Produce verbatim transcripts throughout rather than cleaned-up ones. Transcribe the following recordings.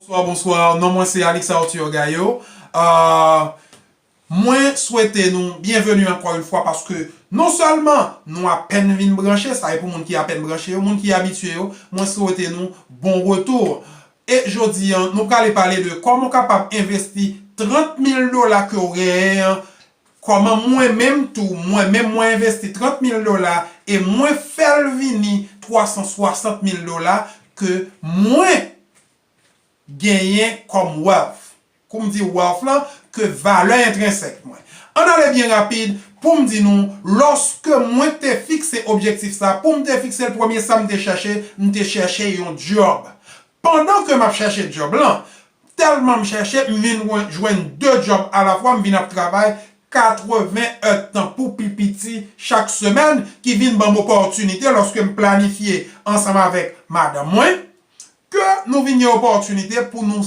Bonswa, bonswa. Non mwen se Alex Arthur Gaillot. Euh, mwen swete nou byenveni ankò yon fwa paske non sèlman nou apèn vin branche, sa e pou moun ki apèn branche yo, moun ki abitye yo, mwen swete nou bon retou. E jodi an, nou prale pale de kòman w kapab envesti trant mil dola ke w genyen an. Kòman mwen menm tou, mwen menm mwen envesti trant mil dola e mwen fè l vini twa san swasant mil dola ke mwen genyen kòm wealth. Kou m di wealth lan, ke valè entrensèk mwen. Ann ale byen rapid pou m di nou, lòske mwen te fikse objektif sa, pou m te fikse l, premye sa m te chèche, m te chèche yon djòb. Pandan ke m ap chèche djòb lan, tèlman m chèche, m vin jwenn de djòb alafwa, m vin ap travay katreven èdtan pou pi piti chak semèn, ki vin ban m opòtinite lòske m planifye ansanm avèk madanm mwen, ke nou vin gen opòtinite pou nou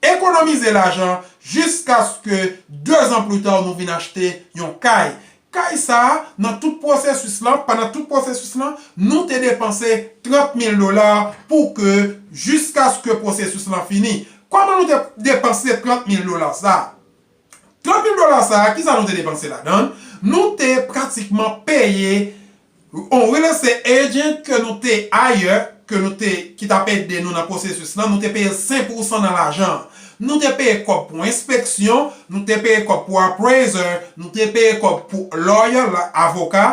ekonomize lajan jiskaske de zan pli ta nou vin achte yon kay. Kay sa a, nan tout pwosesis lan, pandan tout pwosesis lan, nou te depanse trant mil dola pou ke jiskaske pwosesis lan fini. Kòman nou te depanse trant mil dola sa a? Trant mil dola sa a, kisa nou te depanse ladan l? Nou te pratikman peye yon real estate agent ke nou te ayè, ke nou te, ki t ap ede nou nan pwosesis lan, nou te peye senk pousan nan lajan an. Nou te peye kòb pou enspeksyon, nou te peye kòb pou appraiser, nou te peye kòb pou lawyer, avoka,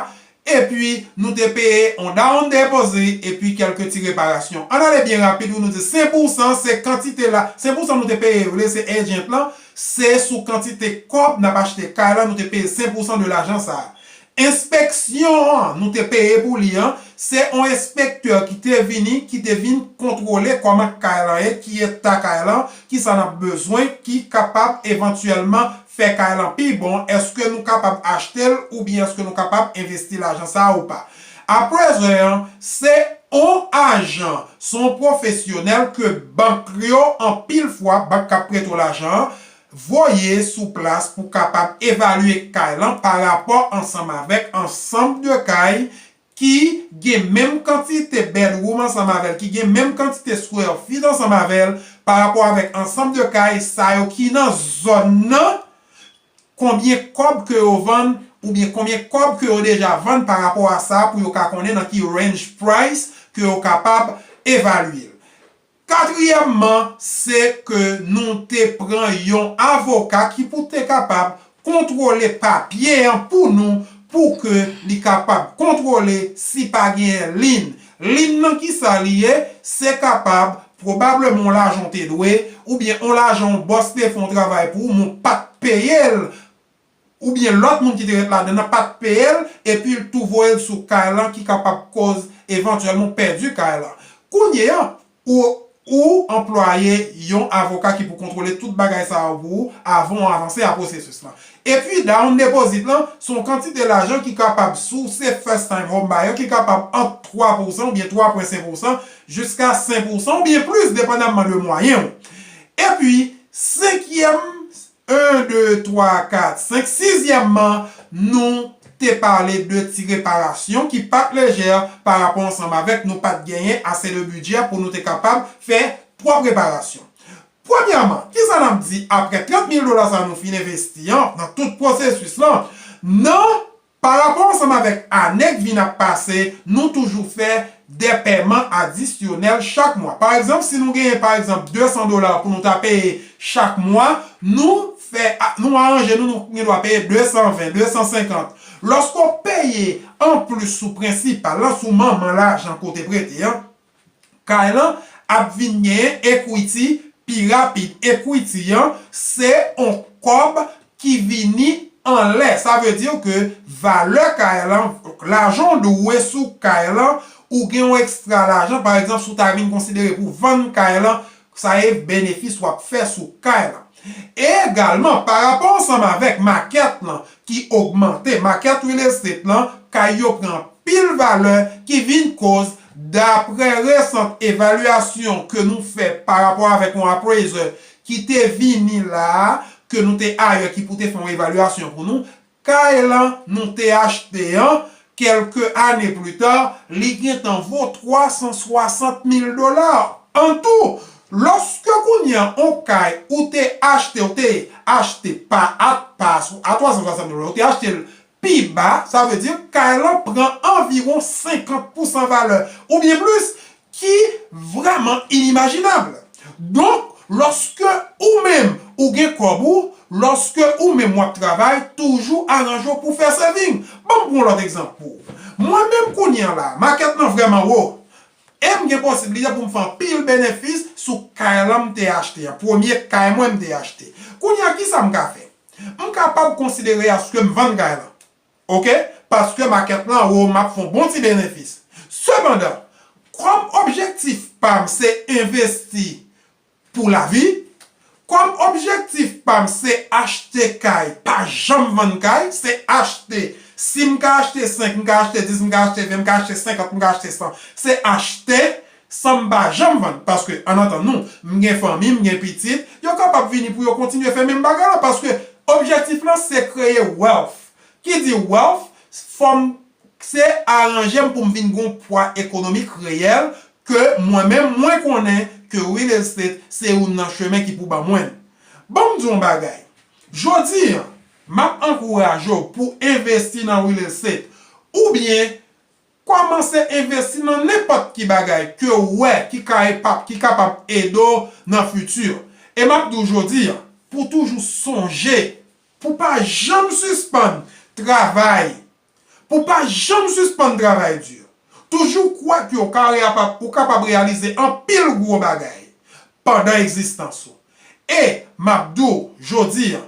epi nou te peye yon down deposit epi kèlke ti reparasyon. Ann ale byen rapid pou nou di senk pousan se kantite la, senk pousan nou te peye real estate agent lan, se sou kantite kòb n ap achte kay la, nou te peye senk pousan de lajan sa a. Enspeksyon an nou te peye pou li an, se yon enspektè ki te vini, ki te vin kontwole kòman kay lan ye, ki eta kay lan, kisa n ap bezwen, ki kapab evantyèlman fè kay lan pi bon, èske nou kapab achte l oubyen èske nou kapab envesti lajan sa a ou pa. Appraiser an, se yon ajan, se yon pwofesyonèl ke bank yo, anpil fwa, bank k ap prete w lajan an, voye sou plas pou kapab evalye kay lan pa rapò ansanm avèk ansanm de kay ki gen menm kantite bedroom ansanm avè l, ki gen menm kantite square feet ansanm avè l, pa rapò avèk ansanm de kay sa yo ki nan zòn nan, konbyen kòb ke yo vann, oubyen konbyen kòb ke yo deja vann pa rapò a sa, pou yo ka konnen nan ki range price ke yo kapab evalye l. Katriyèmman, se ke nou te pran yon avoka ki pou te kapab kontwole papye an pou nou, pou ke li kapab kontwole si pa genyen lien. Lien nan kisa li ye? Se kapab, pwobableman, yon lajan w te dwe, oubyen yon lajan yon bòs te fè yon travay pou ou, men w pa t peye l, oubyen lòt moun ki te ret ladan nan pa t peye l, epi l tou voye l sou kay lan ki kapab koz evantyèlman w pèdi kay lan. Kounye a, ou, ou anplwaye yon avoka ki pou kontwole tout bagay sa yo pou ou avan w avanse a pwosesis lan. Epi, down deposit lan, se yon kantite lajan ki kapab, si w se first time home buyer, ki kapab ant twa pousan oubyen twa pwen senk pousan jiska senk pousan oubyen plis, depandaman de mwayen w. Epi, senkyèm, en, de, twa, kat, senk, sizyèmman, nou te pale de ti reparasyon ki pa t lejè pa rapò ansanm avèk nou pa t genyen ase de bidjè pou nou te kapab fè twòp reparasyon. Premyèman, kisa n ap di apre trant mil dola sa nou fin envesti an nan tout pwosesis lan? Nan Pa rapò ansanm avèk ane k vin ap pase, nou toujou fè de pèman adisyonèl chak mwa. Pa egzanp, si nou genyen, pa egzanp, de san dola pou nou ta peye chak mwa, nou fè, nou aranje nou, nou gen dwa peye de san ven, de san senkant. Lòske w peye anplis sou prensipal lan, sou manman lajan ke w te prete an, kay lan ap vin genyen equity pi rapid. Equity an, se yon kòb ki vini anlè. Sa vle di ke valè kay lan, lajan w dwe sou kay lan, ou gen yon ekstra lajan. Pa egzanp, si w ta vin konsidere pou vann kay lan, sa e benefis w ap fè sou kay lan. E egalman, pa rapò ansanm avèk makèt lan ki ogmante, makèt real estate lan, kay yo pran anpil valè ki vin koz, dapre resant evalyasyon ke nou fè pa rapò avèk yon appraiser ki te vini la a, ke nou te ayè ki pou te fè yon evalyasyon pou nou, kay lan nou te achte an, kèlke ane pli ta, li gentan vo twa san swasant mil dola. An tou, Lòske kounye a on kay ou te achte, ou te achte pa a, pa a twa san swasant mil dola, ou te achte l pi ba, sa vle di kay lan pran anviwon senkant pousan valè, oubyen plis, ki vrèman inimajinab. Donk, lòske ou menm ou gen kòb ou, lòske ou menm w ap travay, toujou aranje w pou w fè saving. Ban m pran yon lòt egzanp pou ou. Mwen menm kounye a la, makèt lan vrèman wo. E m gen posiblite pou m fè anpil benefis sou kay lan m te achte an. Premye kay mwen m te achte. Kounye a, kisa m ka fè? M kapab konsidere aske m vann kay lan. Oke? Paske makèt lan wo, m ap fè yon bon ti benefis. Sepandan, kòm objektif pa m se envesti pou lavi, kòm objektif pa m se achte kay, pa janm vann kay, se achte. Si m ka achte senk, m ka achte dis, m ka achte ven, m ka achte senkant, m ka achte san. Se achte san m pa janm vann. Paske, ann antann nou, m gen fanmi, m gen pitit, yo kapab vini pou yo kontinye fè menm bagay la. Paske objektif lan se kreye wealth. Ki di wealth, fò m se aranje m pou m vin gon pwa ekonomik reyèl ke mwen menm mwen konnen ke real estate se youn nan chemen ki pou ban mwen. Ban m di yon bagay. Jodi a, m ap ankouraje w pou envesti nan real estate oubyen kòmanse envesti nan nenpòt ki bagay ke w wè ki ka epa-, ki kapab ede w nan fiti. E m ap di w jodi a, pou toujou sonje, pou pa janm sispann travay, pou pa janm sispann travay di. Toujou kwè ke w ka reapa-, ou kapab reyalize anpil gwo bagay pandan egzistans ou. E m ap di w jodi a,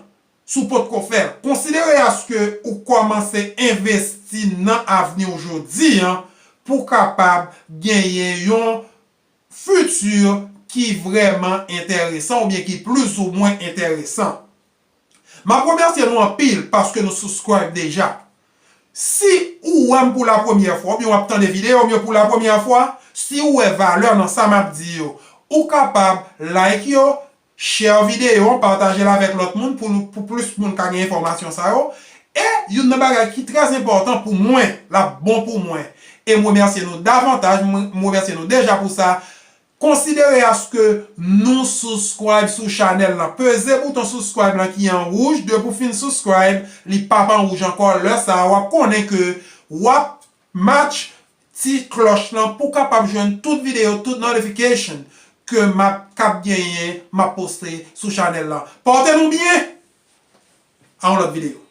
si w potko fè l, konsidere aske ou kòmanse envesti nan avni w jodi a pou w kapab genyen yon fiti ki vrèman enteresan oubyen ki plizoumwen enteresan. M ap remèsye nou anpil paske nou subscribe deja. Si ou wè m pou la premyè fwa, oubyen w ap tande videyo m yo pou la premyè fwa, si ou wè valè nan sa m ap di yo, ou kapab like yo, share videyo an, pataje l avèk lòt moun pou, pou plis moun ka gen enfòmasyon sa yo. E youn nan bagay ki trè enpòtan pou mwen, l ap bon pou mwen. E m remèsye nou davantaj, m, m remèsye nou deja pou sa. Konsidere aske nou subscribe sou chanèl lan. Peze bouton subscribe lan ki an wouj. Depi w fin subscribe, li p ap an wouj ankò. Lè sa a, w ap konnen ke w ap match ti klòch lan pou w kapab jwenn tout videyo, tout notification ke m ap, k ap genyen, m ap poste sou chanèl lan. Pòte nou byen! A yon lòt videyo.